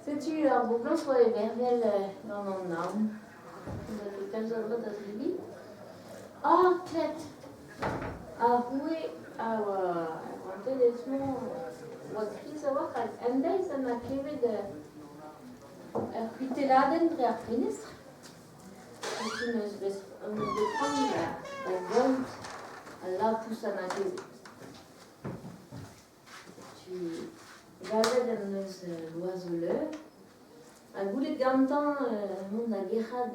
Setu ar boblañs oa e vervel gant an naon. Ez a ket kalz a dra da zebriñ. Ah, klet! Ar roue a oa er rouantelezh-mañ oa kriz a-walc'h hag un deiz en doa klevet ur c'hwitelladenn dre ar prenestr. Setu 'neus bet c'hoant da gaout al lapous anavezet. Setu galvet en deus Loiseau ha goulet gantañ mont da gerc'hat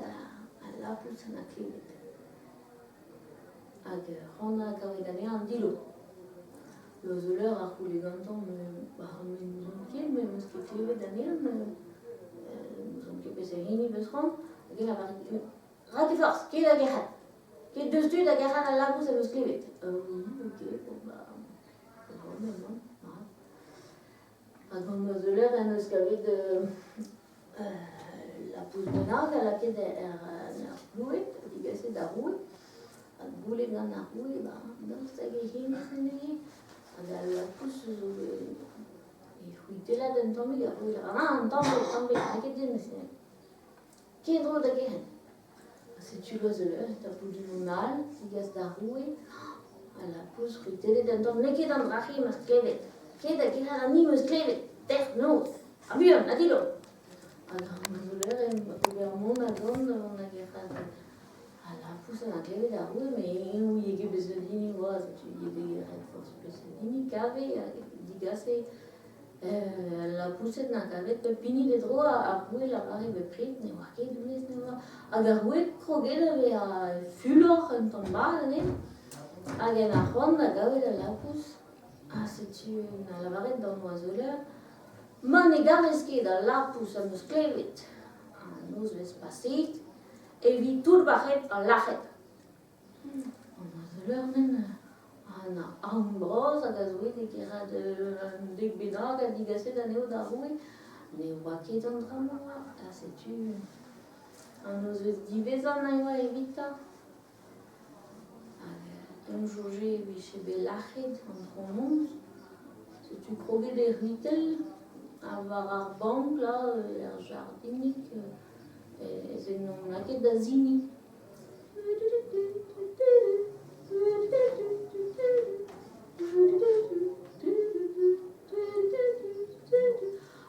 al lapous en doa klevet. Hag rannañ kavet anezhañ an dillo. Loiseau a c'houlle gantañ me n'ouzon ket, me 'm eus ket klevet anezhañ, n'ouzon ket peseurt hini 'm eus c'hoant. Hag eñ lavaret Ra ket forzh, ket da gerc'hat. Ket deus tu da gerc'hat al labous am eus klevet. Oui, ok, bon bah, emañ, mat. Hag an Loiseau en deus kavet labous bennak a lakaet er ploued, digaset d'ar roue. Ha goulet gant ar roue, bah, daoust hag e hennezh neuze? Hag al labous zo e c'hwitellat un tammig, ar roue a ah, un tammig, tammig, n'eo ket din, Ken-dro da gerc'henn. Ha setu Loiseau tapout unan all, degas d'ar roue. Al labous c'hwitellet un tamm, n'eo ket an dra-se 'm eus klevet. Ket da gerc'hat an hini 'm eus klevet, dec'h noz. Ha buan, ha dillo. Hag ar Loiseau ober mont ha dont mont da gerc'hat al labous en a klevet ar roue, met eñ ouie ket peseurt hini oa, setu e degerc'het forzh peseurt hini kave hag digase Lapoused 'na kavet pep hini d'e dro ar roue 'lavare bepred ne oa ket honnezh ne oa. Hag ar roue kroget da vezañ fulor un tamm mat anezhañ hag en a c'hoant da gaout al lapous. Ha setu 'na lavaret d'an oazeuler ma ne gavez ket al lapous am eus klevet an nozvezh paseet evit toullbac'het ha lac'het. An oazeuler-men an aon bras hag a zo bet e kerc'hat un dek bennak ha digaset anezho d'ar roue. Ne oa ket an dra-mañ ha setu an nozvezh diwezhañ a oa evitañ. Hag eñ soñje e vije bet lac'het antronoz. Setu kroget e c'hwitell ha war ar bank là er jardinig ez en em lakaet da siniñ.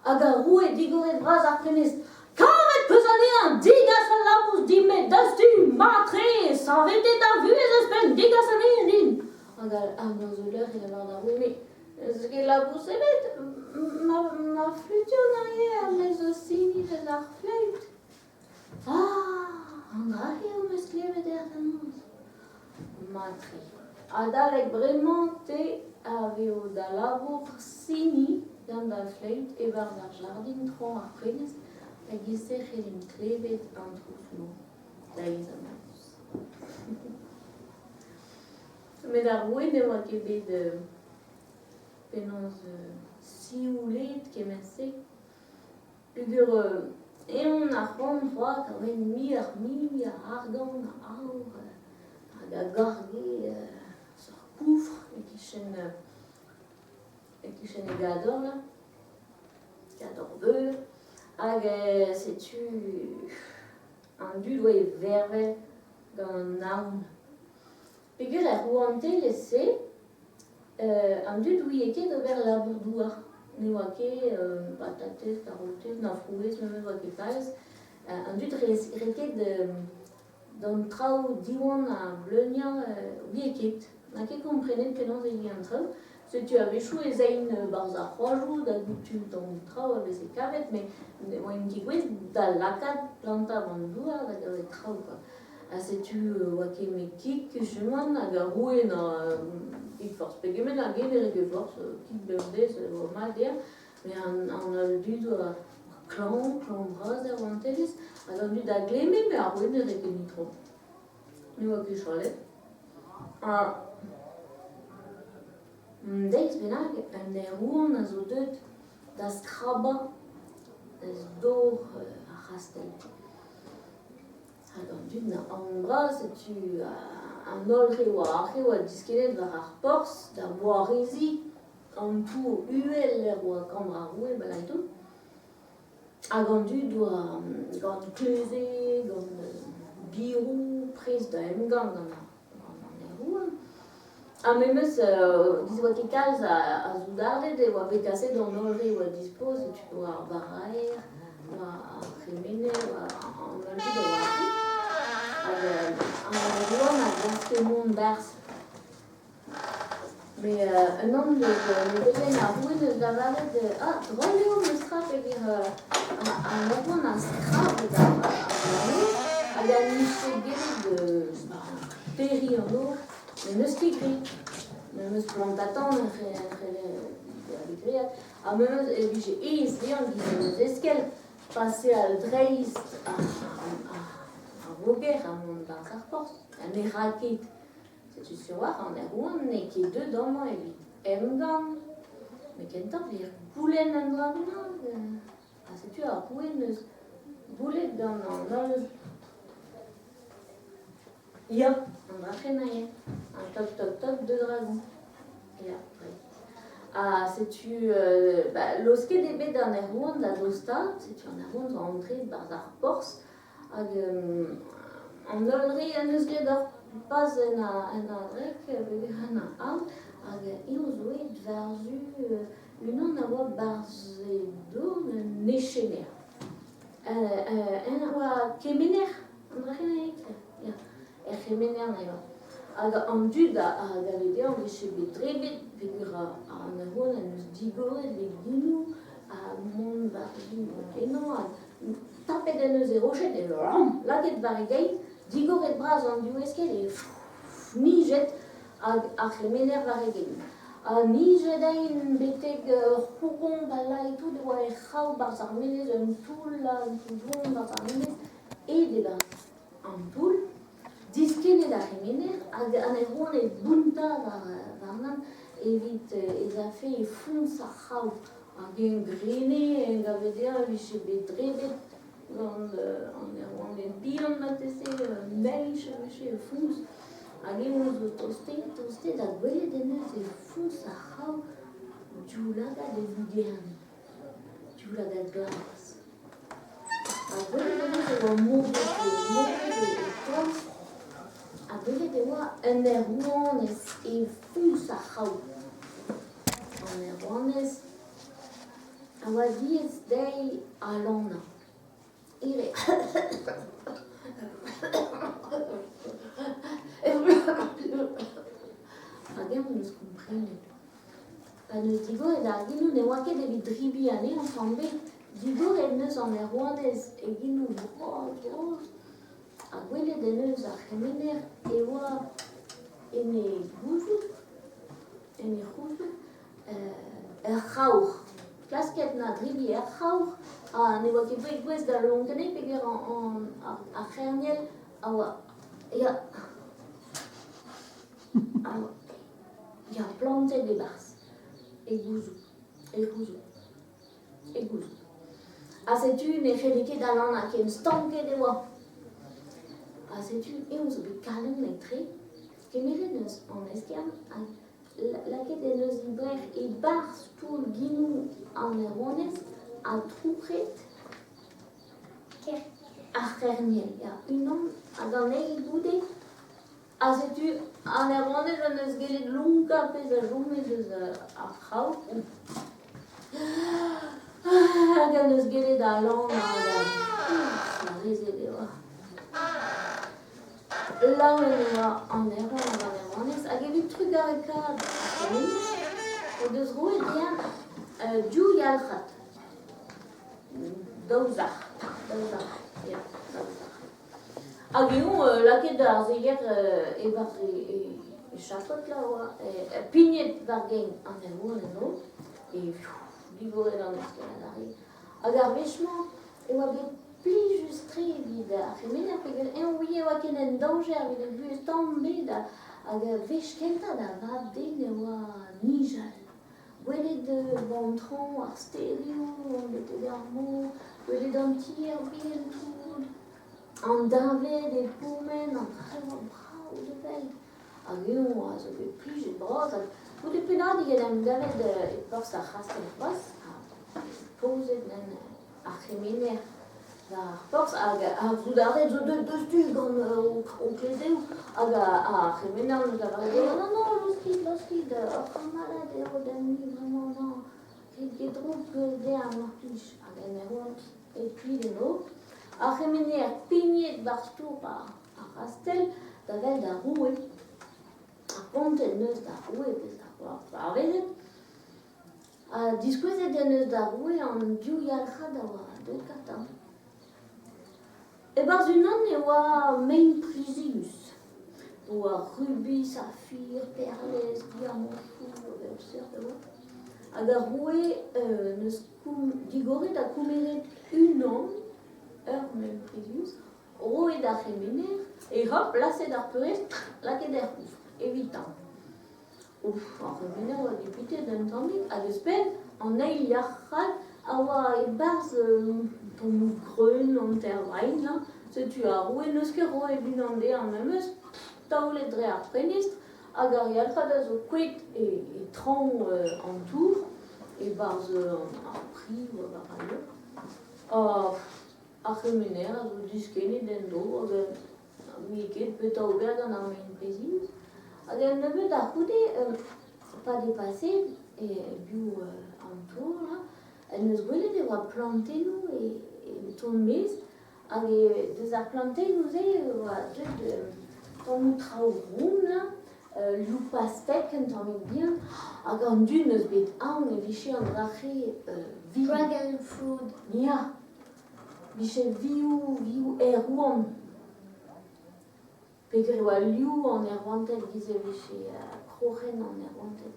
Hag ar roue digoret bras ar prenestr. Kavet 'peus anezhañ, degas al labous din-me dastu, mat-tre, savetet ar vuhez ouzhpenn, degas anezhañ din. Hag ar noz-leur e lavar d'ar roue, met n'eus ket labous ebet, ma flutur eo, me zo siniñ eus ar fleüt. Ah, an dra-se am eus klevet dec'h da noz. Mat-tre. Adalek bremañ te a vezo da labour siniñ gant da fleüt e-barzh ar jardin traoñ ar prenestr hag e-se c'hellin klevet an trouz-mañ deiz ha noz. Met ar roue ne oa ket bet penaos sioulet kement-se. Peogwir eon ar c'hoant c'hoazh a-benn muioc'h-mui a argant, a aour hag a garge seurt koufr e-kichen e-kichen e gador là, gador veur. Hag setu an dud oa e vervel gant an naon. Peogwir er rouantelezh-se An dud 'ouie ket ober labour-douar. Ne oa ket patatez, karotez, na frouezh memes 'oa ket kalz. An dud 're ket d'an traoù diwan ha bleuniañ 'ouie ket. N'a ket komprenet penaos e ye an traoù. Setu a-wechoù ez aint 'barzh ar c'hoajoù da goût un tamm traoù a veze kavet met ne oant ket gouest da lakaat plantañ an douar da gaout traoù kwa. Ha setu oa ket met kig kustuman hag ar roue 'na kig forzh pegement hag eñ ne rae ket forzh, kig bemdez e oa mat dezhañ. Met an holl dud oa klañv, klañv-bras er rouantelezh hag an dud a glemme met ar roue ne rae ket netra. Ne oa ket chalet. Ha un deiz bennak, un aerouant a zo deuet da skrabañ eus dor ar c'hastell. Hag an dud 'na aon bras setu an holl re oa aze oa diskennet war ar porzh da wareziñ an tour uhel lec'h oa kambr ar roue Balaito. Hag an dud oa gant kleze, gant biroù, prest da emgann gant an aerouant. Ha memes giz 'oa ket kalz a soudarded e oa bet kaset an holl re oa dispoz, setu oa ar baraer, oa ar c'hemener, oa an holl dud a oa arri. Hag an aerouant a glaske mont 'barzh. Met unan deus mevelien ar roue 'neus lavaret ah drol eo memes tra peogwir an aerouant a skrab ar nor hag a nije gellet terriñ an nor met n'eus ket graet. Memes plantañ e c'helle bezañ graet ha memes e vije aes dezhañ giz un eskell paseal dreist ar voger ha mont 'barzh ar porzh ha ne ra ket. Setu sur 'walc'h an aerouant n'eo ket deuet amañ evit emgann, met kentoc'h evit goulenn un dra bennak. Ha setu ar roue 'neus goulet gant an holl Ya, an dra-c'hennañ eo. Un toc toc toc de dragon. Ya, Ha setu ba laosket eo bet an aerouant da dostaat, setu an aerouant zo antreet 'barzh ar porzh Hag an holl re en deus graet ur paz en a-drek en a-all hag eñ zo aet war-zu unan a oa 'barzh e dourn un echener. Eñ a oa kemener, an dra-se ya, er c'hemener eo. Hag an dud a gave dezhañ 'vije bet drebet peogwir an aerouant en deus digoret e genoù ha mont war-zu ennañ hag Tapet en deus e roched e lakaet war e gein, digoret bras an div-eskell e nijet hag ar c'hemener war e gein. Ha nijet int betek ur c'hougon pa lae-tout e oa er c'hraou 'barzh ar menez, un toull, un toull don 'barzh ar menez, aet e-barzh an toull, diskennet ar c'hemener hag an aerouant e bountañ warnañ evit ez afe e foñs ar c'hraou. Hag eñ grene, eñ gave dezhañ e vije bet drebet gant an aerouaned bihan marteze, neizh a vije e foñs. Hag eñ zo tostaet, tostaet ha gwelet en deus e foñs ar c'hraou div-lagad e lugerne, div-lagad glas. Ha gwelet en deus e oa moged, moged e korf, ha gwelet e oa un aerouanez e foñs ar c'hraou. An aerouanez a oa diaes dezhi alanañ. Hag eñ 'neus komprenet. Pa 'neus digoret ar genoù ne oa ket evit dribiñ anezhañ tamm ebet. Digoret 'neus an aerouanez e genoù bras-bras ha gwelet en deus ar c'hemener e oa en e gouzoug. En e c'houzoug ur c'haoc'h. Klasket 'na dribiñ er c'haoc'h ha ne oa ket bet gouest da lonkañ peogwir ar c'herniel a oa ya a oa ya plantet e-barzh e gouzoug e c'houzoug e gouzoug. Ha setu ne c'helle ket alanañ ken stanket e oa. Ha setu eñ zo bet kalonek-tre. Kemeret 'neus an eskern hag lakaet en deus he brec'h e-barzh toull genoù an aeronez ha trouc'het ar c'herniel. Ya, unan hag an eil goude. Ha setu an aeronez en deus gellet lonkañ pezh a chome deus ar c'hraou. Hag en deus gellet alanañ da rezet e oa. Laouen e oa an aerouant hag an aerouanez hag evit trugarekaat ar c'hemener o deus roet dezhañ div yalc'had. Daou sac'h, daou sac'h, ya, daou sac'h. Hag eo lakaet ar seier e-barzh e chakod là oa, pignet war gein an aerouant eno, e digoret an eskell adarre. Hag ar wech-mañ e oa bet plijus-tre evit ar c'hemener peogwir eñ ouie e oa ken en dañjer evit e vuhez tamm ebet hag ar wech kentañ da vab-den e oa nijal. Gwelet an traoñ ar stêrioù, betek ar mor, gwelet an tier bihan tout, an deñved e pourmen, an traoù brav da wel. Hag eñ a zo bet plijet bras hag goude pennadig en em gavet e porzh ar c'hastell c'hoazh ha pozet en ar c'hemener war ar porzh hag ar soudarded zo deuet diouzhtu gant o klezeoù hag ar c'hemener 'neus lavaret dezhañ non non laoskit laoskit ur c'hamalad eo deomp-ni bremañ non rit ket droug dezhañ mar plij hag en aerouant aet kuit eno. Ar c'hemener pignet war stourm ar c'hastell da welet ar roue. Ar pontet 'neus d'ar roue bezañ c'hoarvezet ha diskouezet en deus d'ar roue an div yalc'had a oa deuet gantañ. E-barzh unan e oa mein prizius, e oa rubi, safir, perlez, diamantoù a bep seurt a oa. Hag ar roue 'neus digoret ha komeret unan, ur maen prizius, Roet ar c'hemener e hop laset ar peurrest lakaet er c'houfr evitañ. Ouf, ar c'hemener a oa dipitet un tammig hag ouzhpenn an eil yalc'had a oa e-barzh tammoù greun hanter-vrein là. Setu ar roue n'eus ket roet unan dezhañ memes, taolet dre ar prenestr hag ar yalc'had a zo kouezhet e traoñ an tour, e-barzh ar pri war al leur. Ar c'hemener a zo diskennet en-dro hag n'eo ket petra ober gant ar maen prizius. Hag un nebeud a-c'houde, pa depaset e-biou an tour là, en deus gwelet e oa plantennoù e tont-maez hag deus ar plantennoù-se e oa deuet tammoù traoù ront là, liv pastek un tammig bihan, hag an dud 'neus bet aon e vije an dra-se vi. Dragon fruit. Ya. Vije vioù, vioù aerouant. Peogwir e oa liv an aerouanted giz e vije kroc'hen an aerouanted.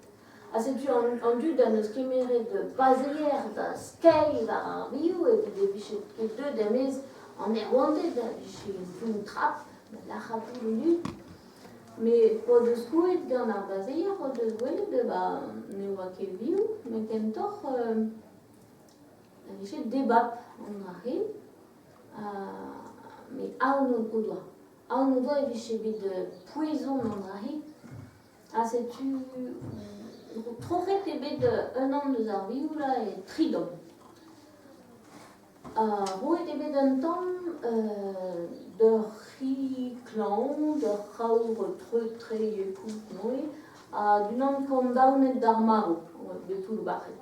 Ha setu an dud a 'neus kemeret bazeier da skeiñ war ar vioù evit e vije ket deuet er-maez an aerouanted a vije toull-trap da lac'hañ tout an dud. Met p'o deus kouezhet gant ar bazeier o deus gwelet ba ne oa ket vioù met kentoc'h A vije debab an dra-se met aon o doa. Aon o doa e vije bet poezon an dra-se ha setu troc'het eo bet unan eus ar vioù là e tri damm. Ha roet eo bet un tamm d'ur c'hi klañv, d'ur c'haour treut-tre koulz-noe ha d'unan kondaonet d'ar marv, bet toullbac'het.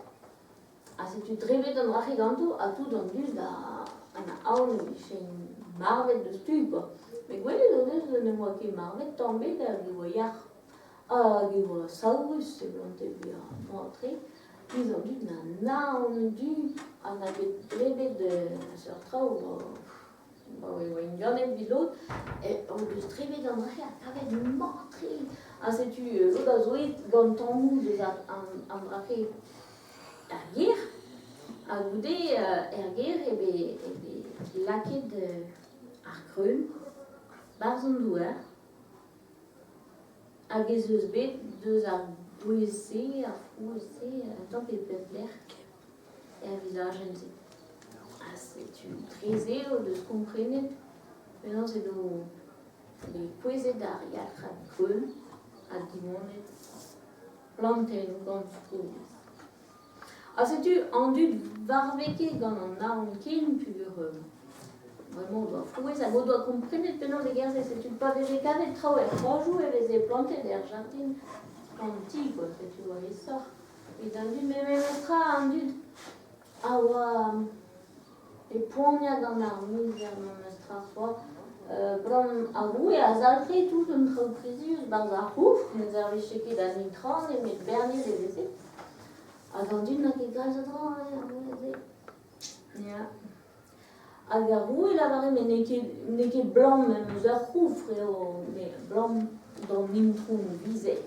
Ha setu drebet an dra-se ganto ha tout an dud a aon e vije marvet deus tu kwa. Met gwelet o deus ne oa ket marvet tamm ebet hag e oa yac'h. Hag e oa saourus seblante bezañ mat-tre. Pezh an dud na naon du ha na bet drebet seurt traoù Abaoe e oa ganet evit lod o deus drebet an dra-se ha kavet mat-tre. Ha setu lod a zo aet gant tammoù deus an dra-se er gêr. Ha goude er gêr eo bet lakaet ar greun 'barzh an douar. Hag ez eus bet deus ar gwez-se, ar frouezh-se, un tamm e pep lec'h. Er vilajenn-se. Ha setu dre-se o deus komprenet penaos edo bet kouezhet ar yalc'had greun ha diwanet plantennoù gant frouezh. Ha setu an dud 'varve ket gant an aon ken peogwir bremañ o doa frouezh hag o doa komprenet penaos e gerzhe. Setu pa veze kavet traoù er c'hrajoù e veze plantet er jardin gant ti kwa, setu oa aesoc'h. Evit an dud, met memestra an dud a oa e poaniañ gant ar mizer memestra c'hoazh. Blam ar roue a zalc'he tout an traoù prizius 'barzh ar c'houfr, ne servije ket da netra nemet berniet e veze. Hag an dud n'a ket kalz a dra hein, ar roue-se. Ya. Hag ar roue 'lavare met n'eo ket n'eo ket 'blam eus ar c'houfr eo met 'blam d'an intron Vizer.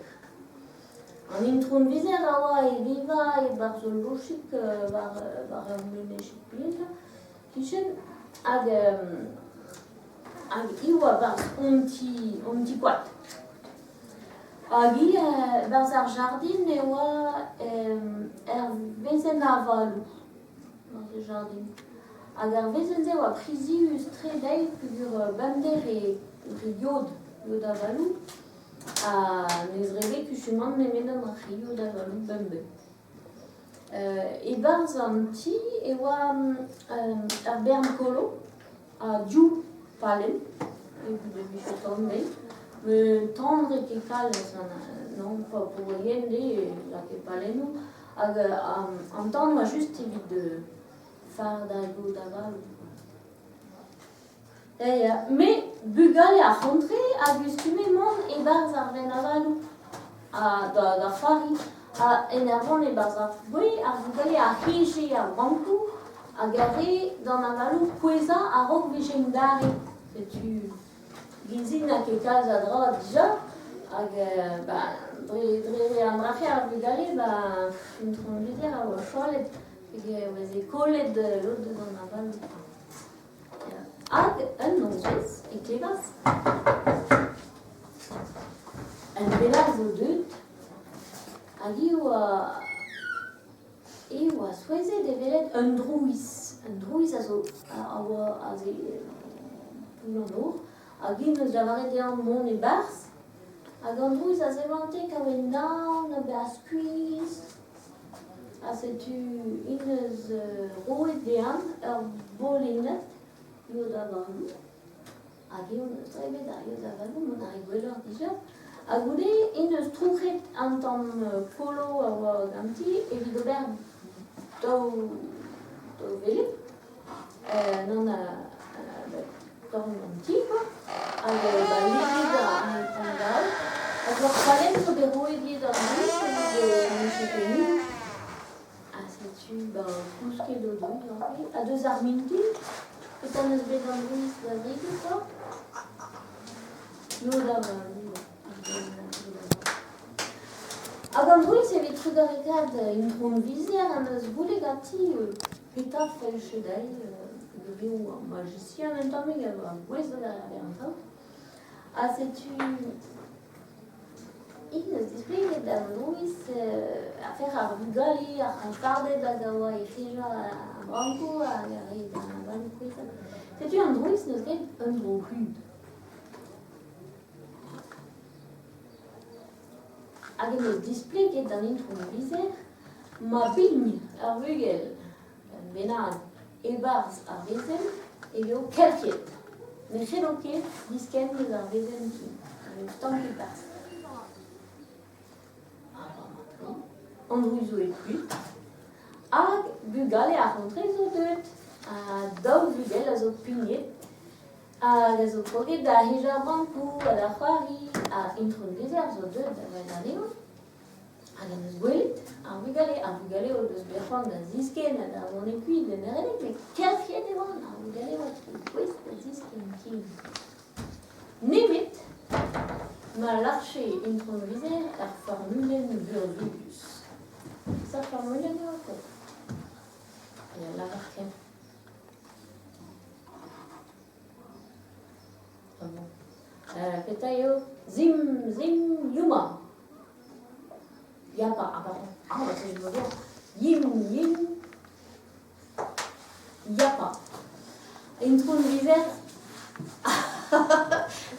An intron Vizer a oa e vevañ e-barzh ul lochig war war ur menezig bihan kichen hag hag hi oa 'barzh hon ti hon ti-koad. Hag hi 'barzh ar jardin e oa er wezenn avaloù. War e jardin. Hag ar wezenn-se a oa prizius-tre dezhi peogwir bemdez e re yod, yod avaloù, ha ne zrebe kustumant nemet an yod avaloù bemdez. E-barzh an ti e oa ur bern kolo ha div pallenn evit e vije tomm dezhi. Met tan 'rae ket kalz non pa oa yen dezhe e lakae pallennoù hag an tan oa just evit fardañ yod avaloù. Ya ya, met bugale ar c'hontre a gustume mont e-barzh ar vent-avaloù ha da c'hoari ha en ur vont e-barzh ar gwez ar vugale a heje ar brankoù hag a rae d'an avaloù kouezhañ a-raok 'vijent dare. Setu Gizi n'a ket kalz a dra dija hag ba dre an dra-se ar vugale ba intron Vizer a oa chalet hag e veze kollet lod eus an avaloù. Hag un nozvezh e klevas un bennak zo deuet hag e oa souezhet e welet un drouiz. Un drouiz a zo a oa aze toull an nor hag int 'neus lavaret dezhañ mont e-barzh hag an drouiz a seblante kaout naon ha bezañ skuizh. Ha setu int eus roet dezhañ ur bolennad yod avaloù. Hag eñ eus drebet ar yod avaloù mont a rae gwelloc'h dija. Ha goude int eus trouc'het an tamm kolo a oa ganti evit ober daou wele. Nann dorn an ti kwa. Hag ba ledet an daol. Hag ur pallenn zo bet roet ivez d'an dud evit n'eus ket mui. Ha setu ba kousket o doa ivez. Ha deus ar mintin, petra 'neus bet an dud da zebriñ kwa? Lod a Hag an drouiz evit trugarekaat Intron Vizer en deus goulet ganti petra fellche dezhi peogwir oa majisian un tammig a oa gouest da ober an traoù. Ha setu int deus displeget d'an drouiz afer ar vugale, ar c'hañfarded hag a oa e kejañ ar brankoù hag ar re d'an avaloù kouezhañ. Setu an drouiz 'neus graet un dro hud. Hag en deus displeget d'an itron Vizer ma pign ur bugel bennak e-barzh ar wezenn e vo kelc'hiet. Ne c'hello ket diskenn eus ar wezenn ken, ne vo stanket e-barzh. An drouiz zo e kuit hag bugale ar c'hontre zo deuet ha daou vugel a zo pignet Hag a zo kroget da hejañ ar bankoù ha da c'hoari ha Intron Dezer zo deuet da welet anezho hag en deus gwelet ar vugale. Ar vugale o deus bet c'hoant da ziskenn ha da vont e kuit en redek met kelc'hiet e oant, ar vugale oa ket gouest da ziskenn ken. Nemet ma lârfe Intron Vizer ur formulenn vurzhudus. Peseurt formulenn eo paotr? Ya, lavar ken. Petra eo Zim, zim, yuma. Yapa, ah pardon. Ah, bah, c'est je Yim, yim, yapa. Intron Vizer.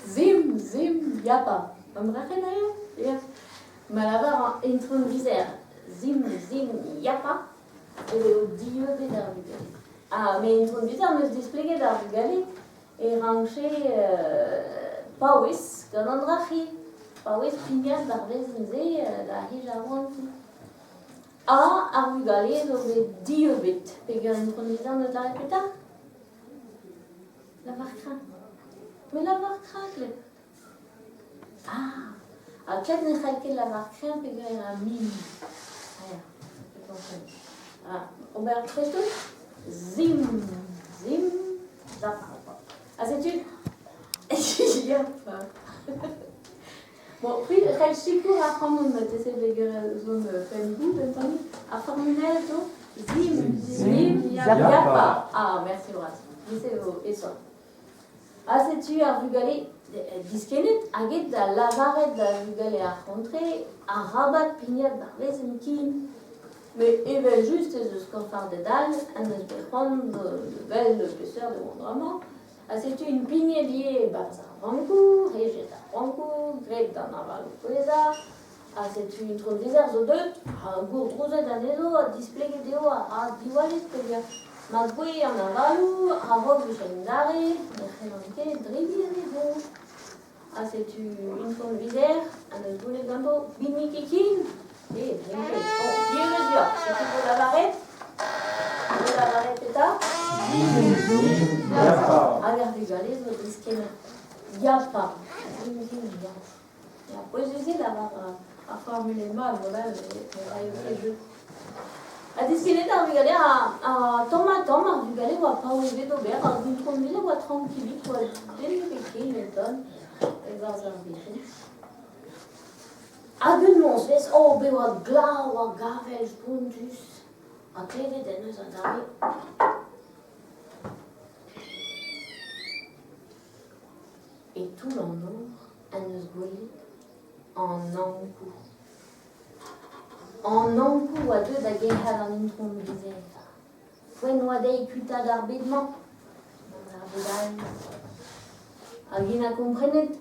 Zim, zim, yapa. An dra-se eo? Ya. Ma lavar an Intron Vizer. Zim, zim, yapa. E eo dieubet ar vugale. Ha me intron Vizer 'm eus displeget ar vugale e rankje paouez gant an dra-c'hi, paouez pignat d'ar wezenn-se da hejañ ar oanti. Ha ar vugale zo bet dieubet peger intron Vizer 'neus lâret petra? Lavar kreñv. Me lavar kreñv, klev. Ah! Ha ket ne c'hall ket lavar kreñv peogwir e ra min. Ah ya, e kompren. Ah, ober prest Zim, zim, zap. Ha setu... Ya, Bon, c'hwi c'hell sikour ac'hanon marteze peogwir ez on penn-boud un tammig. Ar formulaire zo zim, zim, yapa. Ah, merci bras. Se eo aesoc'h. Ha setu ar vugale diskennet hag aet da lavaret da vugale ar c'hontre arabat pignat d'ar wezenn ken. Met evel-just ez eus kañfarded all ha n'eus bet c'hoant da welet peseurt e oa an dra-mañ. Ha setu int pignet ivez e-barzh ar brankoù, hejet ar brankoù, graet d'an avaloù kouezhañ. Ha setu intron Vizer zo deuet, ha gourdrouzet anezho ha displeget dezho ha diwallit peogwir ma kouezh an avaloù a-raok vijent dare, ne c'hellan ket drebiñ anezho. Ha setu intron Vizer ha n'eus goulennet ganto binnig ket E, n'eo ket. Bon, div deoc'h, setu vo lavaret. Vo lavaret petra? Hag ar vugale zo diskenn ya pa. Ya. Ya, pouezus eo lavar ar formulenn-mañ mod-all e raio ket jeu. Ha diskennet ar vugale ha tamm-ha-tamm ar vugale oa paouezet ober ar gontron-mil a oa trankilik oa den ebet ken eton e-barzh ar wezenn. Hag un nozvezh, oh bet oa glav hag avel spontus ha klevet en deus adarre E toull an nor en deus gwelet an Ankou. An Ankou a deu da gerc'hat an Intron Vizer. Poent oa dezhi kuitaat ar bed-mañ gant ar bed all. Hag int ha komprenet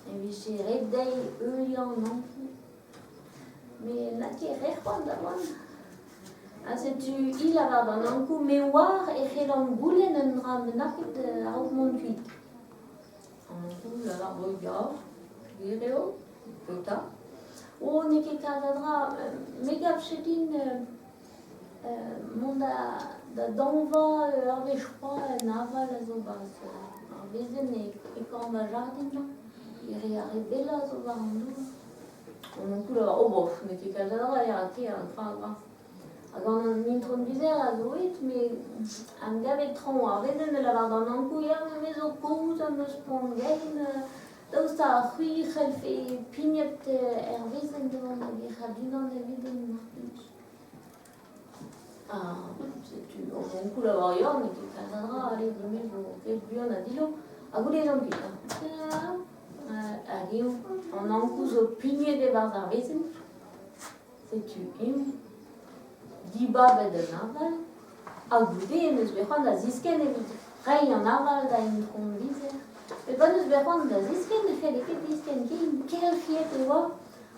e vije ret dezhi heuliañ an Ankou. Met n'a ket re c'hoant da vont. Ha setu hi lavar d'an Ankou me oar e c'hellan goulenn un dra bennaket a-raok mont kuit. An Ankou lavar vo ya, gwir eo, petra. Oh, n'eo ket kalz a dra, me 'gavfe din mont da dañva ur wech c'hoazh en aval a zo 'barzh ar wezenn e korn va jardin-mañ. Re ar re bellañ a zo war an dour. On Ankou lavar, oh bof, n'eo ket kalz a dra, ya, te, an tra a dra. Ha gant an Intron Vizer a zo aet, me am gave traoñ ar wezenn da lavar d'an Ankou, ya, me zo kozh am eus poan-gein, daoust ha c'hwi c'hellfe pignat er wezenn da vont da gerc'hat unan evidon, mar plij. Ah, setu an Ankou lavar, ya, n'eo ket kalz a dra, allez, me zo ret buan ha dillo. Ha goude ez an kuit, hein. Hag eo an Ankou zo pignet e-barzh ar wezenn. Setu eñ dibabet un aval ha goude en deus bet c'hoant da ziskenn evit reiñ an aval da Intron Vizer. Met pa 'neus bet c'hoant da ziskenn ne c'helle ket diskenn ken kelc'hiet e oa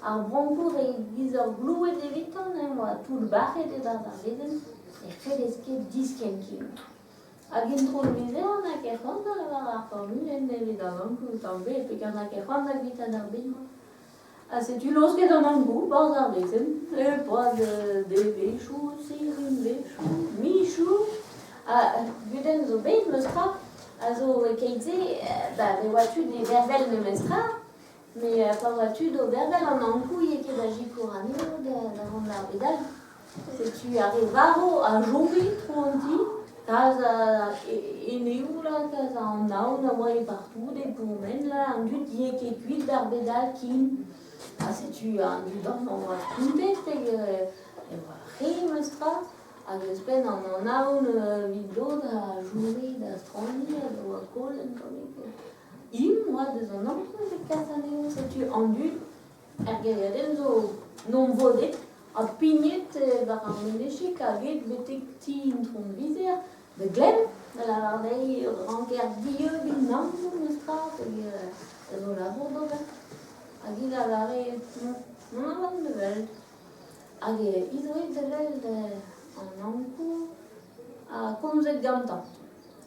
ar brankoù e-giz ur gloued evitañ eñ oa toullbac'het e-barzh ar wezenn ne c'hellez ket diskenn ken. Hag Intron Vizer n'a ket c'hoant da lavar ar formulenn evit an Ankou tamm ebet peogwir n'a ket c'hoant da guitaat ar bed-mañ. Ha setu laosket an Ankou 'barzh ar wezenn e-pad devezhioù, sizhunvezhioù, mizioù. Ha gudenn zo bet memes tra, a zo e-keit-se ba ne oa tud e vervel memes tra, met pa oa tud o vervel an Ankou 'ye ket da sikour anezho da vont d'ar bed all. Setu ar re varv a chome tro an ti, kalz a eneoù là, kalz a anaon a oa e partout, e pourmen là, an dud 'ye ket kuit d'ar bed all ken. Ha setu an dud amañ oa spontet peogwir e oa re memes tra. Hag ouzhpenn an anaon evit lod a chome da straniñ hag a oa koll un tammig. Int oa deus an Ankou evit kas anezho, setu an dud Er gêriadenn zo 'n vodet ha pignet war ar menezioù hag aet betek ti Intron Vizer da glemm da lavar dezhi e ranker dieubiñ nammoù memes tra peogwir zo labour d'ober. Hag hi lavare mont a ran da welet. Hag hi zo aet da welet an Ankou ha komzet gantañ.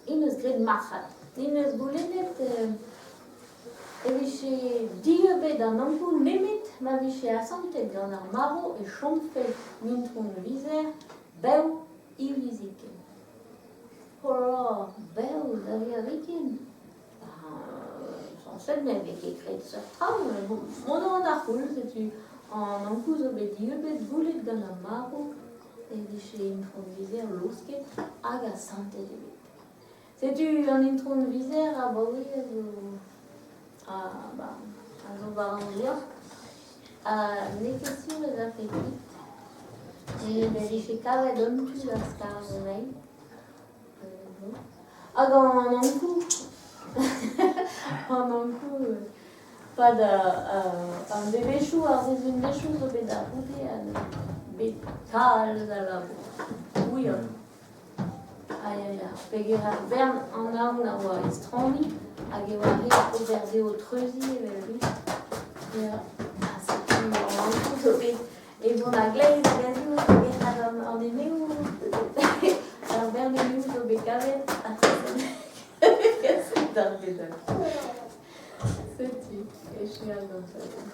Hi 'neus graet marc'had. Hi 'neus goulennet e vije dieubet an Ankou nemet ma vije asantet gant ar marv e chomfe Intron Vizer bev hiviziken. Oh là là, bev da virviken ! Sañset ne vez ket graet seurt traoù, mont a ran d'ar c'houlz, setu an Ankou zo bet dieubet goullet gant ar marv e vije Intron Vizer laosket hag asantet eo bet. Setu an Intron Vizer abaoe a zo a zo war an douar. Ha n'eo ket sur ez afe kuit. Met e vije kavet un tu da skarzhañ anezhi. Hag an Ankou an Ankou 'pad an devezhioù, ar sizhunvezhioù zo bet da-c'houde ha bet kalz a labour. Muioc'h. Ah ya ya, peger ar bern anaon a oa estraniñ hag e oa ret ober dezho treuziñ evel-just. Ya, ha setu. Setu an Ankou zo bet e vont a-gleiz hag a-zehoù da gerc'hat an eneoù. Ar bern eneoù zo bet kavet ha kaset d'ar bed all. Setu, echu ar gontadenn.